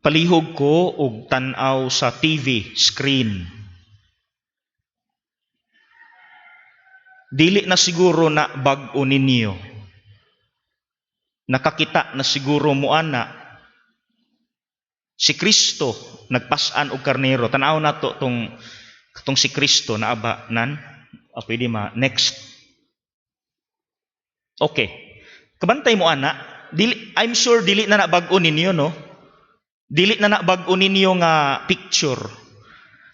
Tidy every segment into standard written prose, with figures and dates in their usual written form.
Palihog ko og tan-aw sa TV screen. Dili na siguro na bag-o ninyo. Nakakita na siguro mo ana. Si Kristo nagpasan og karnero. Tan-aw nato tong si Kristo na aba nan. Ah, pwede ma next. Okay. Kabantay mo ana. Dili, I'm sure dili na na bag-o ninyo, no? Dili na na bag-o ninyo nga picture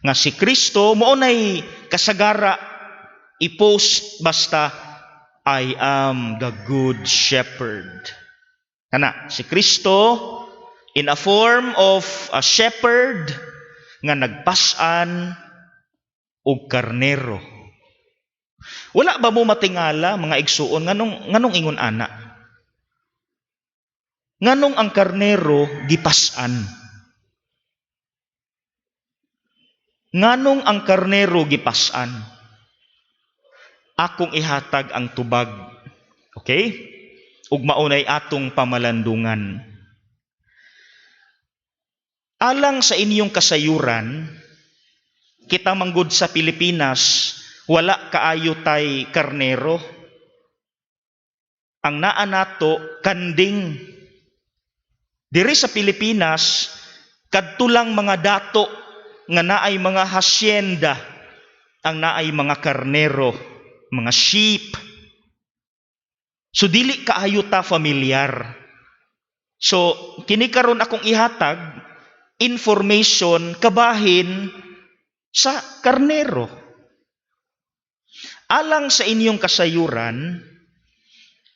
nga si Kristo mao nay kasagara i-post basta "I am the good shepherd." Kana si Kristo in a form of a shepherd nga nagpasan og karnero. Wala ba mo matingala, mga igsuon, nganong ingon ana? Nganong ang karnero gipasan? Nganong ang karnero gipasan? Akong ihatag ang tubag. Okay? Ug maunay atong pamalandungan. Alang sa inyong kasayuran, kita manggod sa Pilipinas, wala kaayo tay karnero. Ang naa nato, kanding. Diri sa Pilipinas, kadto lang mga dato nga naay mga hasyenda, ang naay mga karnero, mga sheep. So dili kaayo ta familiar. So kini karon akong ihatag information kabahin sa karnero. Alang sa inyong kasayuran,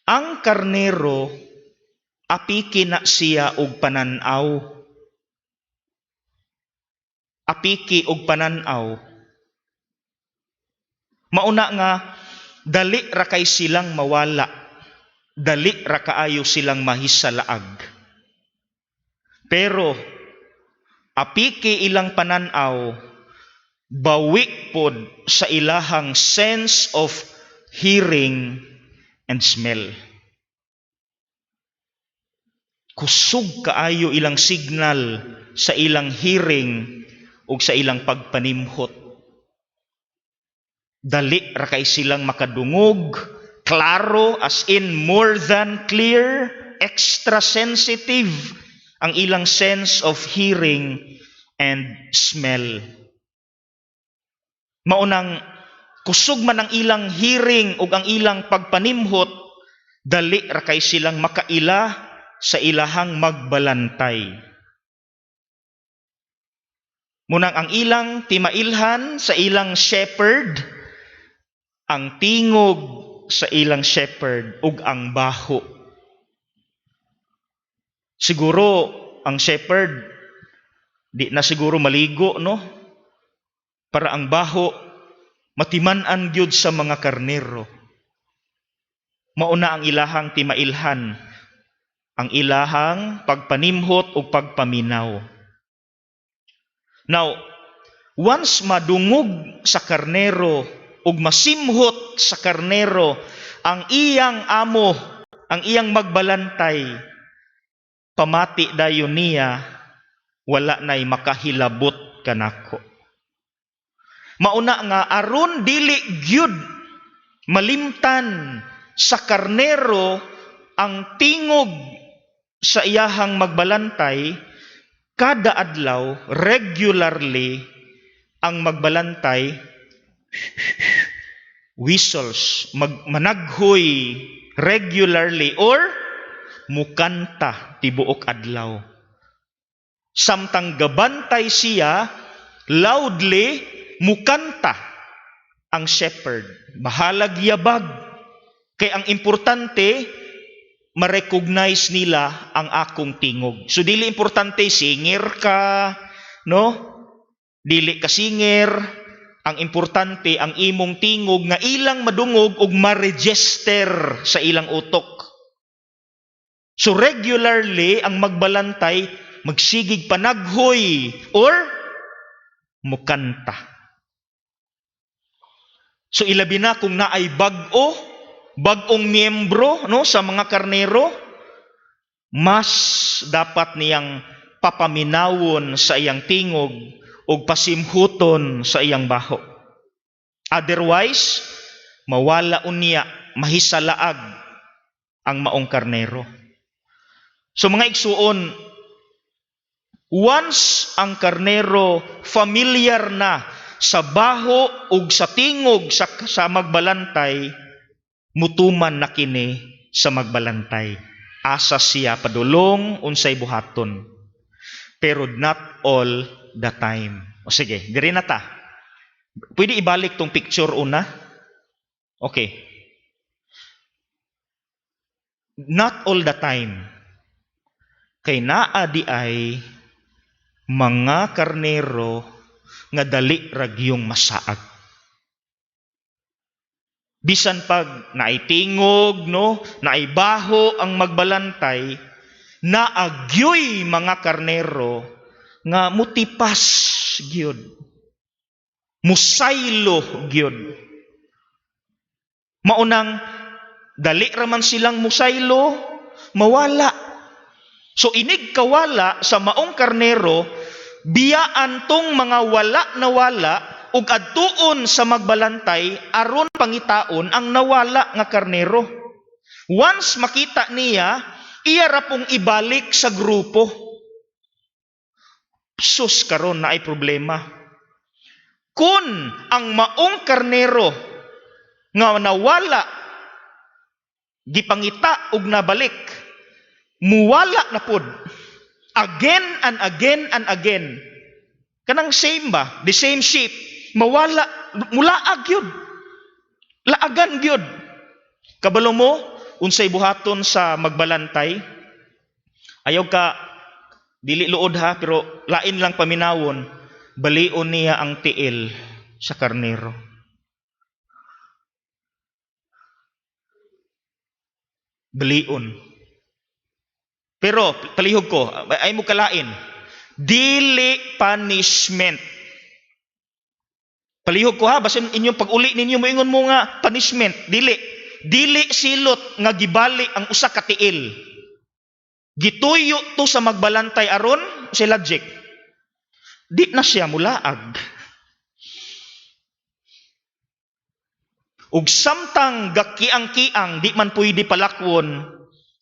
ang karnero apiki na siya og pananaw. Apiki og pananaw. Mauna nga dali ra kay silang mawala. Dali ra kaayo silang mahisalaag. Pero apiki ilang pananaw, bawi pod sa ilahang sense of hearing and smell. Kusog kaayo ilang signal sa ilang hearing ug sa ilang pagpanimhot. Dali ra kay silang makadungog, klaro, as in more than clear, extra sensitive ang ilang sense of hearing and smell. Maunang kusog man ang ilang hearing ug ang ilang pagpanimhot, dali ra kay silang makaila sa ilahang magbalantay. Munang ang ilang timailhan sa ilang shepherd, ang tingog sa ilang shepherd ug ang baho. Siguro ang shepherd di na siguro maligo, no? Para ang baho matiman-an gyud sa mga karnero. Mauna ang ilahang timailhan, ang ilahang pagpanimhot ug pagpaminaw. Now, once madungog sa karnero ug masimhot sa karnero ang iyang amo, ang iyang magbalantay, pamati dayon niya, "Wala na'y makahilabot kanako." Mauna nga aron dili gyud malimtan sa karnero ang tingog sa iyahang magbalantay, kada adlaw, regularly, ang magbalantay whistles, managhoy regularly or mukanta tibuok adlaw. Samtang gabantay siya, loudly mukanta ang shepherd. Bahalag yabag. Kay ang importante, ma-recognize nila ang akong tingog. So dili importante singer ka, no? Dili ka singer, ang importante ang imong tingog nga ilang madungog ug ma-register sa ilang utok. So regularly ang magbalantay magsigig panaghoy or mukanta. So ilabi na kung naay bag-ong miyembro, no, sa mga karnero, mas dapat niyang papaminawon sa iyang tingog ug pasimhuton sa iyang baho. Otherwise, mawala unya, mahisalaag ang maong karnero. So mga igsuon, once ang karnero familiar na sa baho ug sa tingog sa magbalantay, mutuman na kini sa magbalantay. Asa siya padulong, unsay buhaton. Pero not all the time. O sige, diri na ta. Pwede ibalik tong picture una? Okay. Not all the time. Kay naa di ay mga karnero nga dali ra gyung masaag. Bisan pag naay tingog, no, naay baho ang magbalantay, naagyoy mga karnero nga mutipas gyud. Musaylo gyud. Maunang dali raman silang musaylo, mawala. So inig kawala sa maong karnero, biyaan tong mga wala na wala ug adtuon sa magbalantay aron pangitaon ang nawala nga karnero. Once makita niya, iya ra pong ibalik sa grupo. Sus, karon na ay problema. Kung ang maong karnero nga nawala gipangita ug nabalik, muwala na pod. Again and again and again. Kanang same ba? The same sheep. Mawala, mulaag yun. Laagan gyud. Kabalo mo, unsay buhaton sa magbalantay? Ayaw ka, dili luod ha, pero lain lang paminawon, balion niya ang tiil sa karnero. Balion. Pero, palihog ko, ay mo kalain, dili punishment. Palihog ko ha, basin inyong pag-uli ninyo, moingon mo nga punishment, dili. Dili silot nga gibali ang usa ka tiil. Gituyo to sa magbalantay aron si logic. Di na siya mulaag. Ug samtang gakiang-kiang di man pwede palakwon,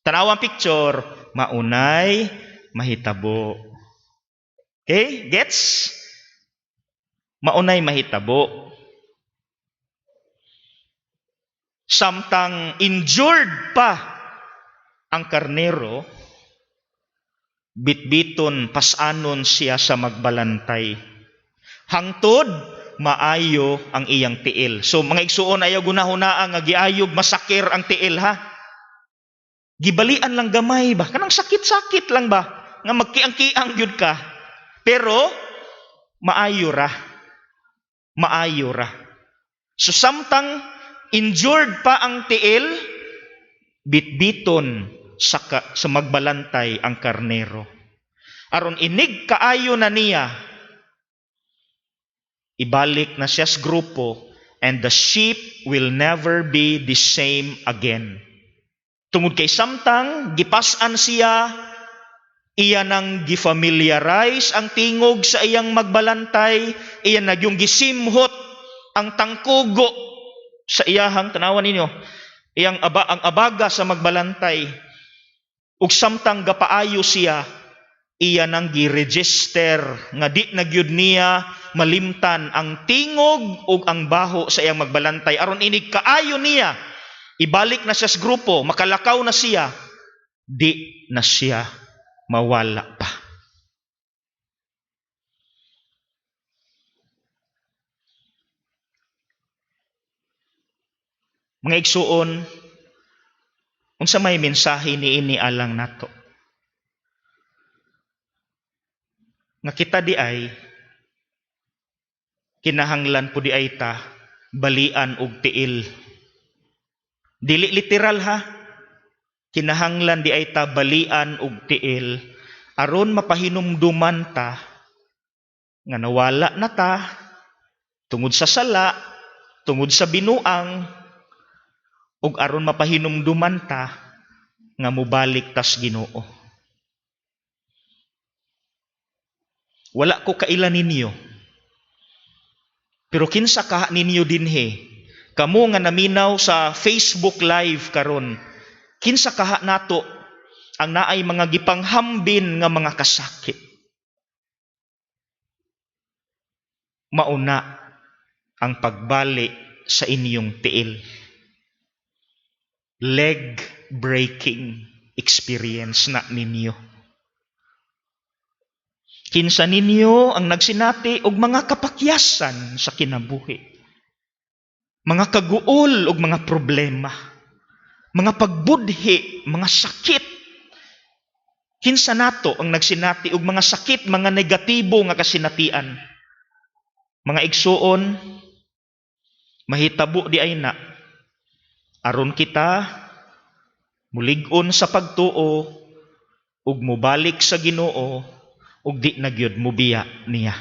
tanawang picture, maunay mahitabo. Okay? Gets? Maunay mahitabo. Samtang injured pa ang karnero, bitbiton, pasanon siya sa magbalantay. Hangtod, maayo ang iyang tiil. So mga igsuon, ayaw gunahunaa nga giayog masakir ang tiil ha. Gibalian lang gamay ba? Kanang sakit-sakit lang ba? Nga magkiang-kiang gyud ka. Pero maayo ra. Maayo ra. So samtang injured pa ang tiil, bitbiton sa magbalantay ang karnero. Aron inig kaayo na niya, ibalik na siya sa grupo, and the sheep will never be the same again. Tungod kay samtang gipas-an siya, iya nang gifamiliarize ang tingog sa iyang magbalantay, iya nagyong gisimhot ang tangkugo sa iyahang, tanawan ninyo, iyang ang abaga sa magbalantay. Ug samtang gapaayo siya, iya nang giregister nga di na gyud niya malimtan ang tingog ug ang baho sa iyang magbalantay. Aron inig kaayo niya, ibalik na siya sa grupo, makalakaw na siya, di na siya mawala pa. Mga igsuon, unsa may mensahe niini alang nato? Nga kita di ay kinahanglan po di ay ta balian og tiil. Dili literal ha. Kinahanglan di ay ta balian og tiil aron mapahinumduman ta nga nawala na ta tungod sa sala, tungod sa binuang, ug aron mapahinumduman ta nga mobalik tas Ginoo. Wala ko kaila ninyo. Pero kinsa kaha ninyo dinhi, kamo nga naminaw sa Facebook Live karon, kinsa kaha nato ang naay mga gipanghambin nga mga kasakit? Mauna ang pagbali sa inyong tiil. Leg breaking experience na ninyo. Kinsa ninyo ang nagsinati og mga kapakyasan sa kinabuhi? Mga kaguol og mga problema, mga pagbudhi, mga sakit. Kinsa nato ang nagsinati og mga sakit, mga negatibo nga kasinatian? Mga igsuon, mahitabo diay na aron kita mulig-on sa pagtuo ug mobalik sa Ginoo ug di na gyud mobiya niya.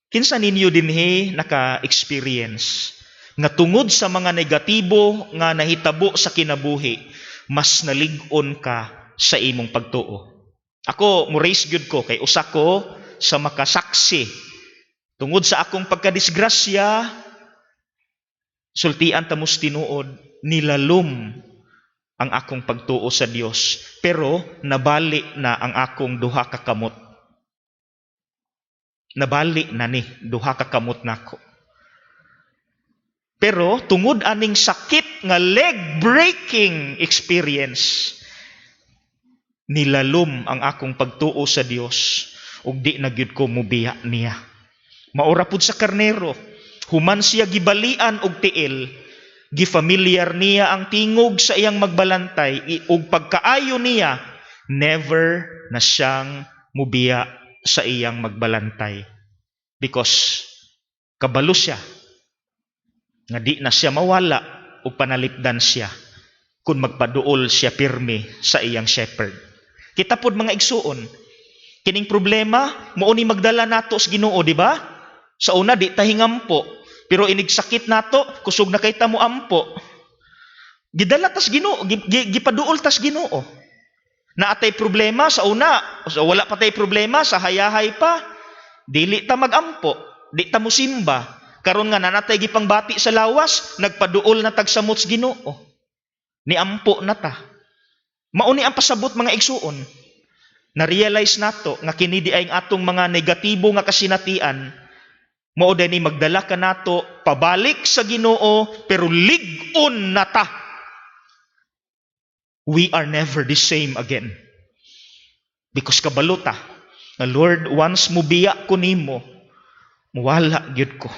Kinsa ninyo dinhi naka-experience nga tungod sa mga negatibo nga nahitabo sa kinabuhi, mas nalig-on ka sa imong pagtuo? Ako, mo raise gyud ko kay usa ko sa makasaksi. Tungod sa akong pagkadisgrasya, sultian ta mos tinuod, nilalom ang akong pagtuo sa Dios, pero nabali na ang akong duha ka kamot. Nabali na ni duha ka kamot nako. Pero tungod aning sakit nga leg breaking experience, nilalom ang akong pagtuo sa Dios ug di na gyud ko mobiya niya. Maura pud sa karnero, human siya gibalian og tiil, gifamilyar niya ang tingog sa iyang magbalantay ug pagkaayo niya, never na siyang mubiya sa iyang magbalantay. Because kabalo siya nga di na siya mawala ug panalipdan siya kung magpaduol siya pirmi sa iyang shepherd. Kita pod, mga igsuon, kining problema mao ni magdala nato sa Ginoo, di ba? Sa una di ta hingampo, pero inig sakit nato, kusog na kay ta mo ampo. Gidala tas Ginoo, gipaduol tas Ginoo. Naatay problema sa una, so wala pa tay problema, sa hayahay pa, dili ta magampo, di ta mosimba. Karon nga nanatay gipangbati sa lawas, nagpaduol na tagsamot sa Ginoo. Niampo na ta. Mao ni ang pasabot, mga igsuon. Na-realize nato nga kini di ay ang atong mga negatibo nga kasinatian, mao ni magdala ka nato pabalik sa Ginoo, pero lig-on na ta. We are never the same again. Because kabalo ta, na Lord, once mubiya ko nimo, muwala gyud ko.